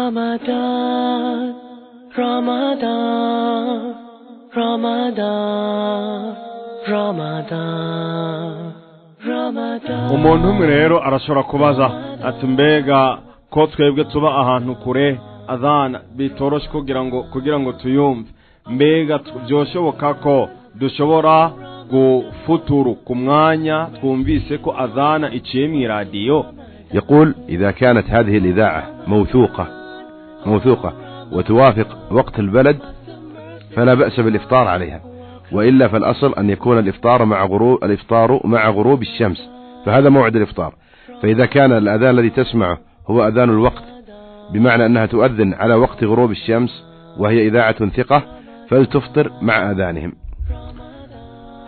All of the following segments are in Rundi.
Ramadan, Ramadan, Ramadan, Ramadan, Ramadan. Umuntu umwe rero arashobora kubaza ati mbega ko twebwe tuba ahantu kure adhana bitoroshe kugira ngo tuyumve, mbega byoshoboka ko dushobora gufuturu ku mwanya twumvise ko adhana iciye mu iradiyo? يقول إذا كانت هذه الإذاعة موثوقة وتوافق وقت البلد فلا بأس بالإفطار عليها، وإلا فالأصل أن يكون الإفطار مع غروب الشمس، فهذا موعد الإفطار. فإذا كان الأذان الذي تسمعه هو أذان الوقت، بمعنى أنها تؤذن على وقت غروب الشمس وهي إذاعة ثقة، فلتفطر مع أذانهم.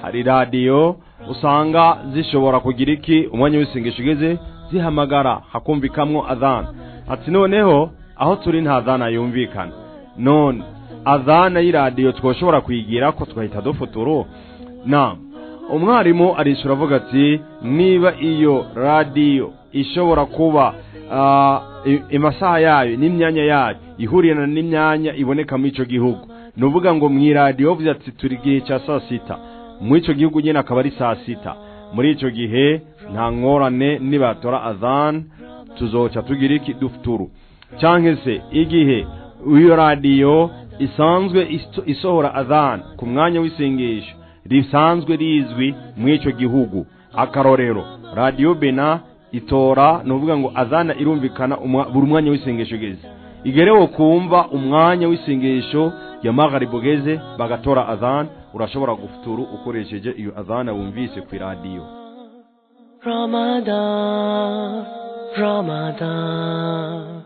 Hari radiyo usanga zishobora kugira iki umwanya w'isengesho ugeze zihamagara hakumvikamwo adhana. Ati noneho aho turi nta adhana yumvikana, none adhana y'iradiyo twoshobora kuyigira ko twahita dufuturu? Na umwarimu arishura avuga ati niba iyo radiyo ishobora kuba amasaha yayo n'imyanya yayo ihurira n'imyanya iboneka muri ico gihugu, nuvuga ngo mw'iradiyo bavuze ati turi gihe cya saa sita, muri ico gihugu nyene akaba ari saa sita, muri ico gihe nta ngorane nibatora adhan tuzoca tugira iki dufuturu. Canke se igihe iyo radiyo isanzwe isohora adhan ku mwanya w'isengesho risanzwe rizwi muri ico gihugu, akarorero radiyo Bena itora nuvuga ngo adhana irumvikana buri mwanya w'isengesho geze, igerewo kumva umwanya w'isengesho ya magharibu geze bagatora adhan, urashobora gufuturu ukoresheje iyo adhana wumvise ku radio. Ramadan, Ramadan.